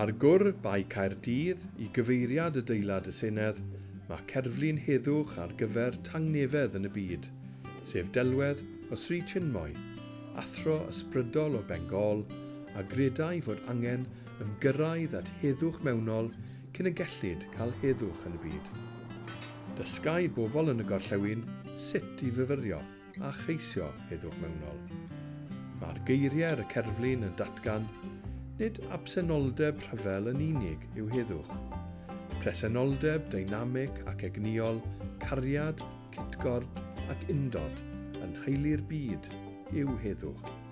Ar gwr Bae Caerdydd i gyfeiriad adeilad y Senedd, mae cerflun heddwch ar gyfer tangnefedd yn y byd, sef delwedd o Sri Chinmoy, athro ysbrydol o Bengal a gredai fod angen ymgyrraedd at heddwch mewnol cyn y gellid cael heddwch yn y byd. Dysgai bobl yn y gorllewin sut i fyfyrio a cheisio heddwch mewnol. Mae'r geiriau ar y cerflun yn datgan, nid absenoldeb rhyfel yn unig yw heddwch. Presenoldeb deinamig ac egnïol, cariad, cytgord ac undod yn nheulu'r byd yw heddwch.